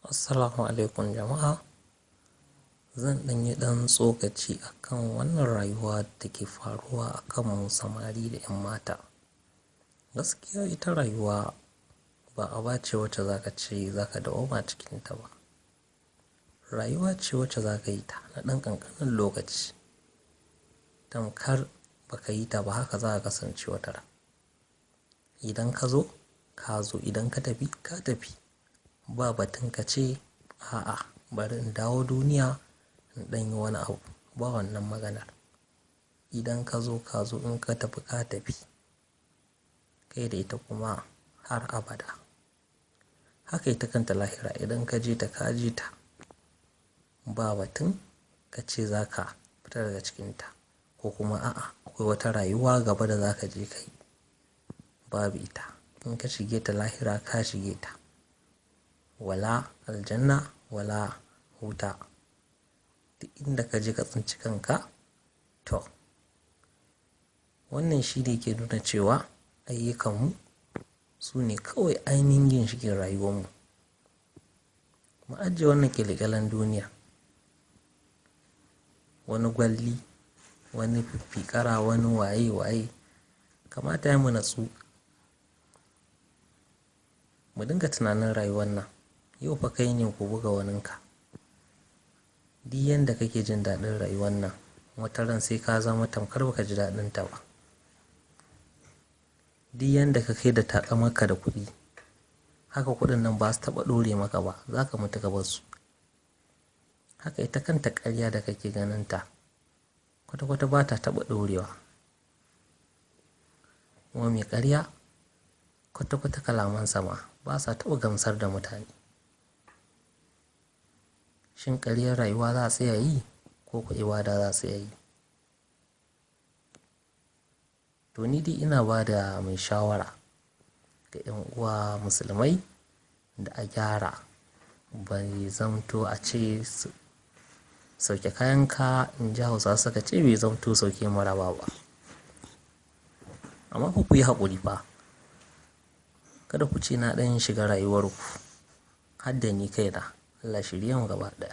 Assalamu alaikum jama'a. Zan ɗan yi ɗan tsokaci a kan wannan rayuwa da ke faruwa a kan mu samari da 'yan mata. Gaskiya ita rayuwa ba aba ce wacce za ka ce za ka dawwama cikinta ba. Rayuwa ce wacce za ka yi ta na ɗan ƙanƙanin lokaci. Tamkar ba ka yi ta ba haka za ka kasance wataran. Idan ka zo, ka zo, idan ka tafi, ka tafi. Ba batun ka ce a'a bari in dawo duniya in ɗan yi wani abu, ba wannan maganar. Idan ka zo, ka zo, in ka tafi, ka tafi. Kai da ita kuma har abada. Haka ita kanta lahira idan ka je ta, ka je ta. Ba batun ka ce za ka fita daga cikinta ko kuma a'a akwai wata rayuwa gaba da za ka je ka yi. Babu ita. In ka shige ta lahira ka shige ta. Wala aljanna wala wuta. Duk inda ka je ka tsinci kanka to. Wannan shi ne ke nuna cewa ayyukanmu su ne kawai ainihin ginshiƙin rayuwanmu. Mu ajiye wannan ƙyale-ƙyalen duniya. Wani gwalli, wani fiffiƙara, wani waye-waye. Kamata yayi mu natsu. Mu dinga tunanin rayuwar nan. Yau fa kai ne gobe ga waninka. Duk yanda kake jin daɗin rayuwar nan, wataran sai ka zama tamkar ba ka ji daɗinta ba. Duk yanda ka kai da taƙamarka da kuɗi, haka kuɗin nan ba su taɓa ɗore maka ba, za ka mutu ka bar su. Haka ita kanta ƙarya da kake ganinta kwata-kwata ba ta taɓa ɗorewa. Kuma mai ƙarya kwata-kwata kalamansa ma ba sa taɓa gamsar da mutane. Shin ƙaryar rayuwa za a tsaya yi ko ko ibada za a tsaya yi? To ni dai ina ba da mai shawara ga 'yan uwa musulmai da a gyara. Bai zamto a ce sauke kayanka, in ji Hausawa suka ce bai zamto sauke mu raba ba. Amma fa ku yi haƙuri fa. Kada ku ce na ɗan shiga rayuwarku. Har da ni kaina. Allah shirye mu gaba ɗaya.